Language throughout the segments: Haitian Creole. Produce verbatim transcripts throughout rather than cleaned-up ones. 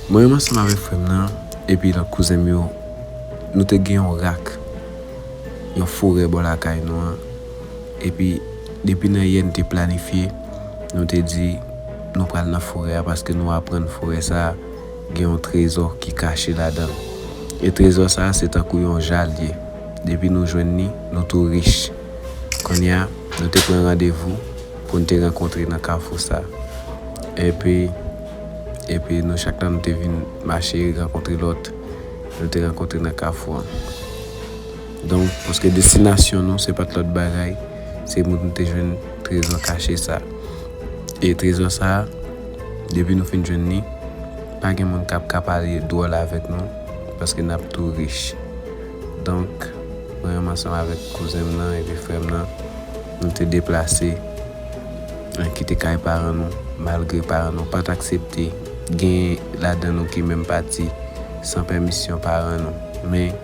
Mwen menm ansanm avèk frè m nan, epi lòt kouzen m yo, nou te gen yon rak, yon forè bò lakay nou an. Epi, depi nan yè, nou te planifye, nou te di, nou pral nan forè a, paske nou aprann forè sa a gen yon trezò ki kache ladan l. E trezò sa a, se tankou yon ja l ye. Depi nou jwenn li, nou tou rich. Kounye a, nou te pran randevou pou n te rankontre nan kafou sa a. Epi, epi nou chak la, nou te vin mache rankontre lòt. Nou te rankontre nan kafou an. Donk, paske destinasyon nou, se pa t lòt bagay, se pou nou te jwenn trezò kache sa a. E trezò sa a, depi nou fin jwenn li, pa gen moun k ap ka pale dwòl avèk nou, paske n ap tou rich. Donk, mwen menm ansanm avèk kouzen m nan epi frè m nan, nou te deplase, eh, kite kay paran nou, malgre paran nou pa t aksepte. Gen ladan nou ki menm pati san pèmisyon paran nou. Men,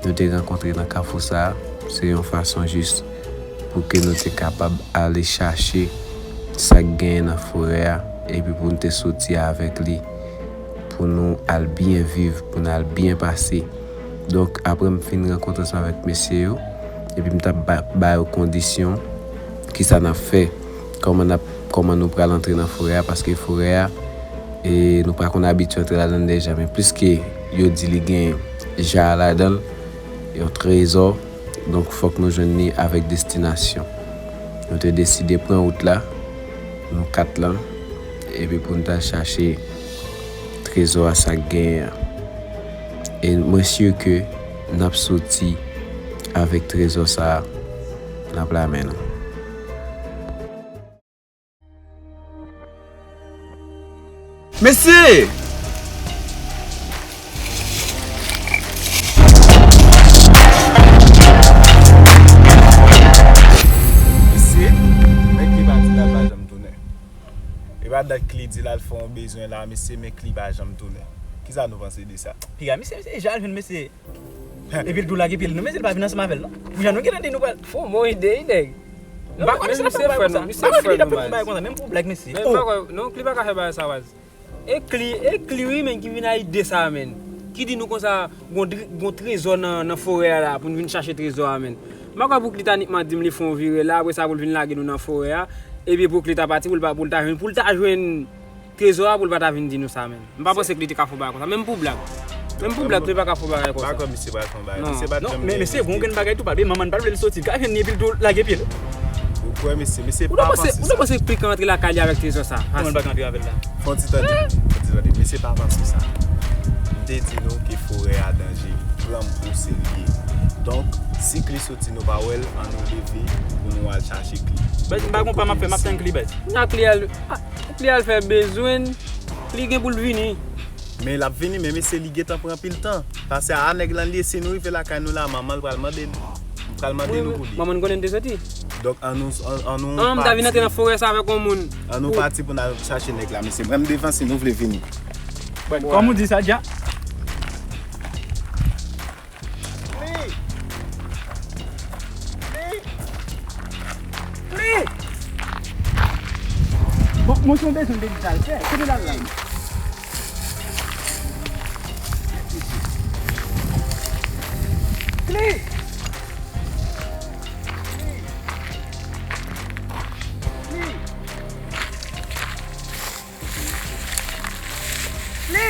nou te rankontre nan kafou sa a, se yon fason jis pou ke nou te kapab ale chache sa k genyen nan forè a, epi pou n te soti avèk li, pou nou al byen viv, pou n al byen pase. Donk, apre m fin rankontre ansanm avèk mesye yo, epi m t ap ba, ba yo kondisyon, kisa n ap fè, kòman n ap, kòman nou pral antre nan forè a, paske forè a, e, nou pa konn abitye antre ladan l deja, men pliske yo di li gen ja ladan l, yon trezò, donk fòk nou jwenn li avèk destinasyon. Nou te deside pran wout la, nou kat lan, epi pou n t al chache trezò a, sa k genyen an. E mwen si ke n ap soti avèk trezò sa a nan pla men nou. Mesye! Mesye, nèg ki pati la pa janm tounen. E pa dat Kli di l al fè yon bezwen la, mesye, men Kli pa janm tounen. Kisa nou panse de sa? Piga, misye, misye, Jalvin, mesye. Epi l tou lage pye l non, mesye, l pa vin ansanm avè l non. Pou jan nou gentan di nou pral. Fò bon ide, ide. M pa konn si l ap fè yon bagay konsa. M pa konn si l ap fè yon bagay konsa, menm pou blag, mesye. Men m pa kwè, non, Kli pa ka fè bagay sa, baz. E Kli, e Kli wi, men, ki vin a ide sa, men. Ki di nou konsa, gon, gon trezò nan, nan forè a la, pou n vin chache trezò a, men. M pa kwè pou Kli ta nikman di m li fè yon vire la, apre sa pou l vin lage nou nan forè a, epi pou Kli ta pati, pou l pa, pou l ta jwenn, pou l ta jwenn trezò a, pou l pa ta vin di nou sa, men. M pa panse Kli te ka fè yon bagay konsa, menm pou blag. Menm pou blag, Kli pa ka fè yon bagay konsa. M pa kwè misye pral fè yon bagay. Non. Misye pa t janm gen. Non, men mesye, gon grenn bagay tou, pa bliye manman n pa t vle l soti, l ka jwenn li epi l tou lage pye l. Ou kwè mesye, mesye pa panse sa. Ou ta panse Kli ka antre lakay li avèk trezò sa? Kòman l pa ka antre avè l la? Fè yon ti tande, fè yon ti tande. Mesye pa panse sa. M te di nou ke forè a danje, pran m pou serye. Donk, si Kli soti nou pa wè l, ann nou leve pou nou al chache Kli. Bèt, m pa gon pa m ap fè, m ap tann Kli, bèt. Kounya Kli al, a, Kli al fè bezwen l, Kli gen pou l vini. Men l ap vini, men mesye li gentan pran anpil tan. Pase a nèg lan li ye, si nou rive lakay nou la, manman l pral mande n. M pral mande nou pou li. Manman n konnen n te soti. Donk, ann nou, ann, ann nou pati. An, m ta vin antre nan forè sa avèk yon moun. Ann nou pati pou n al chache nèg la, mesye. Mwen m devan si nou vle vini. Bon, kòm ou di sa, dja. Pli! Pli! Pli! Bon, mwen se yon bezwen de li t al fè. Kote l al la? Pli! Pli! Pli!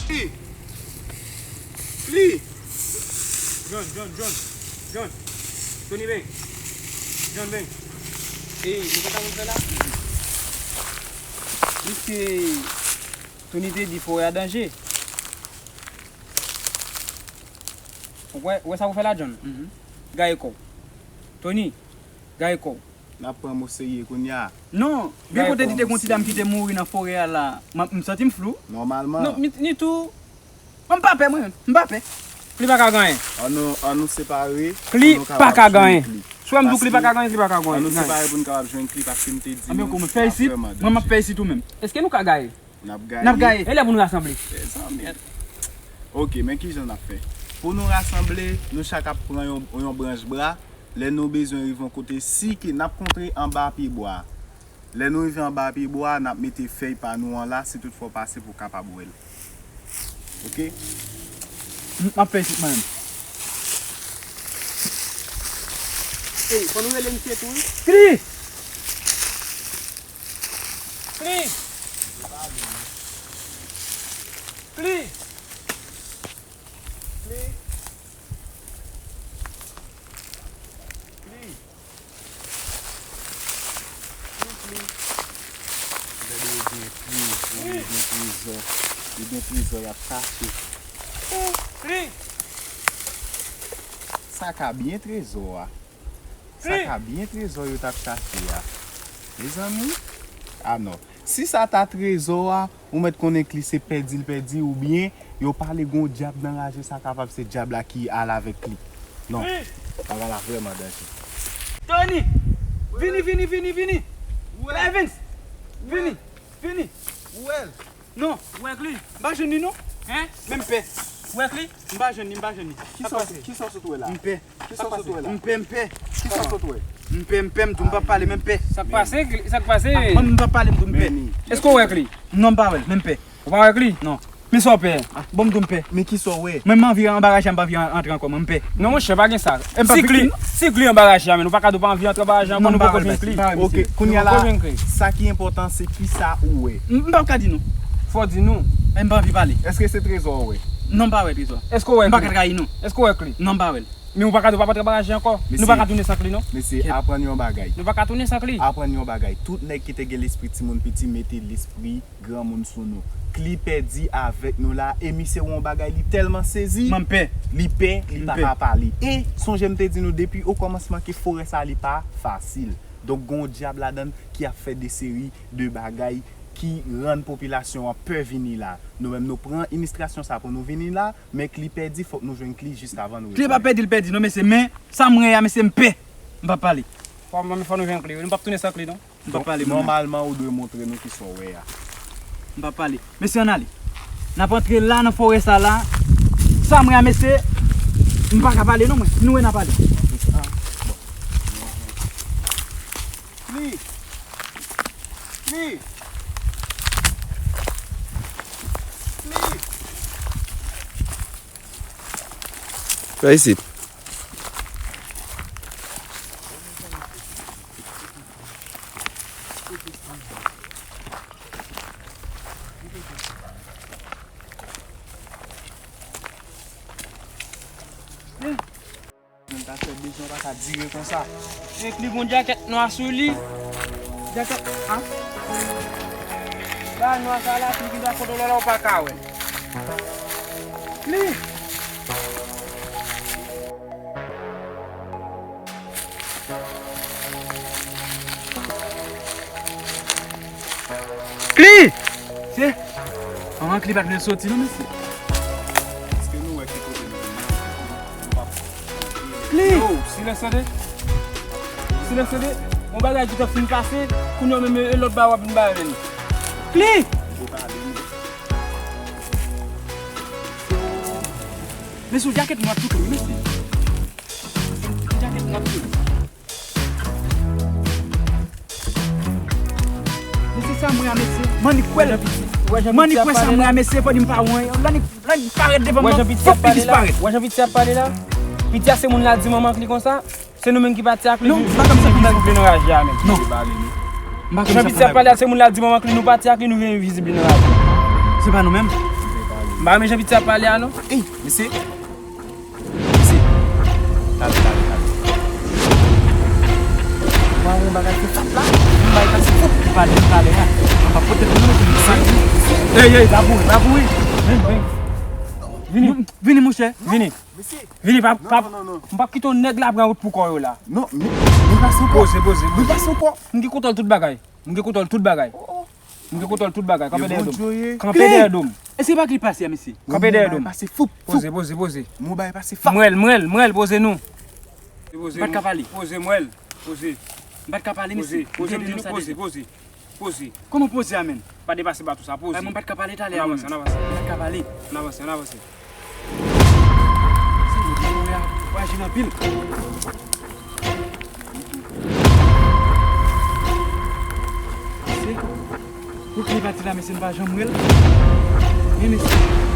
Pli! Pli! John, John, John, John. Tony, ven. John, ven. Ey, nou konn sa pou n fè la? Piske Tony te di forè a danje. Ou wè, ou wè sa pou fè la, John? Mhm. Gaye kò w. Tony, gaye kò w. N ap pran mo serye kounye a. Non, byen kote di te gon ti dam ki te mouri nan forè a la. M, m santi m flou. Nòmalman. Non, ni, ni tou. Bon, m pa pè, mwen menm. M pa pè. Kli pa ka gen anyen. Ann nou, ann nou separe. Kli pa ka gen anyen. Swa m di w Kli pa ka gen anyen, Kli pa ka gen anyen. Ann nou separe pou n kapab jwenn Kli, paske m te di nou sa vrèman danje. Anben, kòman fè isit? Mwen, m ap fè isit ou menm. Èske nou ka gaye? N ap gaye. N ap gaye. E lè pou nou rasanble? Mezanmi. Ok, men kijan n ap fè? Pou nou rasanble, nou chak ap pran yon, yon branch bra, Lè nou bezwen rive yon kote, si ke n ap kontre anba pye bwa a. Lè nou rive anba pye bwa a, n ap mete fèy pa nou an la, si toutfwa w pase pou w kapab wè l. Oke? M, m ap fè isit mwen menm. Ey, fò nou rele misye tou, wi. Kli! Kli! Kli! Kli! Kli! Kli, Kli! Gade, yo gen trezò, yo gen trezò. Yo gen trezò y ap chache. Kli! Sa ka byen trezò a. Sa ka byen trezò yo t ap chache a. Mezanmi. Ah non. Si sa ta trezò a, ou mèt konnen Kli se pèdi l pèdi oubyen yo pale gon dyab nan raje, sa kapab se dyab la ki al avèk Kli. Non. Bagay la vrèman danje. Tony! Vini, vini, vini, vini! Evans! Vini! Vini! Ou wè l? Non. Ou wè Kli? M pa jwenn li non. Hein? Men m pè. Ou wè Kli? M pa jwenn li, m pa jwenn li. Kisa w sot wè la? M pè. Kisa w sot wè la? M pè, m pè. Kisa w sot wè? M pè, m pè, m tou, m p ap pale, men m pè. Sa k pase, Kli? Sa k pase? Ah, ban m, m p ap pale, m tou, m pè. Èske w wè Kli? Non, m pa wè l, men m pè. Ou pa wè Kli? Non. Men sa w pè? Ah, ban m tou, m pè. Men kisa w wè? Mwen, m anvi anba raje a, m pa anvi an-, antre ankò, mwen, m pè. Non, monchè, pa gen sa. E m p ap viktim. Si Kli anba raje a, men ou pa ka di w pa anvi antre anba raje a ankò, nou poko jwenn Kli. Ok, kounye a la, sa ki enpòtan, se kisa ou wè. M, m p ap ka di nou. Fò w di nou. E m pa anvi pale. Èske se trezò w wè? Non, m pa wè trezò. Èske w wè Kli? M pa ka trayi nou. Èske w wè Kli? Non, m pa wè l. Men ou pa ka di w p ap antre anba raje a ankò. Nou pa ka tounen san Kli, non. Mesye, aprann yon bagay. Nou pa ka tounen san Kli. Aprann yon bagay. Tout nèg ki te gen lespri timoun piti, mete lespri granmoun sou nou. Kli pèdi avèk nou la, e misye wè yon bagay, li tèlman sezi. Mwen, m pè. Li pè, li pa ka pale. E sonje m te di nou depi okòmansman ke forè sa li pa fasil. Donk, gen yon dyab ladan l ki ap fè de seri de bagay ki rann popilasyon an pè vini la. Nou menm, nou pran inistrasyon sa pou nou vini la, men Kli pèdi, fòk nou jwenn Kli jiskavan nou. Kli pa pèdi, l pèdi, non, mesye, men sa m wè a, mesye, m pè. M p ap pale. Fò, men fò nou jwenn Kli, wi. Nou p ap tounen san Kli, non. M p ap pale, mwen menm. Nòmalman, ou dwe montre nou kisa w wè a. M p ap pale. Mesye, ann ale. N ap antre la, nan forè sa la. Sa m wè a, mesye, m pa ka pale, non, mwen. Nou wè n a pale. Kli! Kli! Kli! Fè isit. Mwen ta fè bezwen pa ka dire konsa. Epi li gon djakèt nwa sou li. Djakèt, a? Ba nwa sa la, pi ki ta foto lè w pa ka wè. Li! Kli! Se, manman Kli pa t vle soti non, mesye. Èske nou wè ki kote nou vin nan? Nou p ap Kli! Yo, silans tande! Silans tande! Yon bagay ki t ap fin pase, kounye a menm e lòt bagay w ap vin bay avè l. Kli! Mesye, yon djakèt nwa tout wi, mesye. Yon djakèt nwa tout. Mesye, sa m wè a, mesye. Mannik kwè l. Mannik kwè sa m wè a, mesye, fò di m pa wè. Mannik, Mannik parèt devan mwen. Fòk li disparèt. Wè jan piti ap pale la? Piti a se moun la di manman Kli konsa. Se nou menm ki pati ak li. Non, m pa konn sa pou nou vin vle nan raje a menm. Non. M pa konn sa pou nou. Jan piti ap pale a, se moun la di manman Kli nou pati ak li, nou vin vizib li nan raje a. Se pa nou menm. M pa renmen jan piti ap pale a non. Ey, mesye. Mesye. Talè, talè, talè. Mwen wè yon bagay ki fèt la. Yon bagay pase fou. Ou pale, ou pale a. Mwen pa pote pou nou, pou nou sa. Ey, ey, la pou, la pou, wi. Vini, vini. Vini, monchè. Vini. Mesye. Vini, pa, non, pa, non, non, non. M p ap kite yon nèg la pran wout pou kò yo la. Non, men, men pase yon kò. Poze, poze, poze. Men pase yon kò. M gen kontwòl tout bagay. M gen kontwòl tout bagay. Oh, oh. M gen kontwòl tout bagay. Kanpe dèyè do m. Kanpe dèyè do m. Èske pa Kli pase a, mesye? Kanpe dèyè do m. Pase foup, foup. Poze, poze, poze. Mwen bay pase fap. M wè l, m wè l, m wè l, poze nou. M pa t ka pale. Poze, m wè l. Poze. M pa t ka pale, mesye. Poze, poze, poze. Poze. Kòman poze a menm? Pa depase bato sa, poze. Ay, mwen pa t ka pale talè a, mwen. Ann avanse, ann avanse. Mwen pa t ka pale. Ann avanse, ann avanse. Mesye, mwen wè a, wè a jile anpil. Pou ki li pati la, mesye, m pa janm wè l. Men, mesye.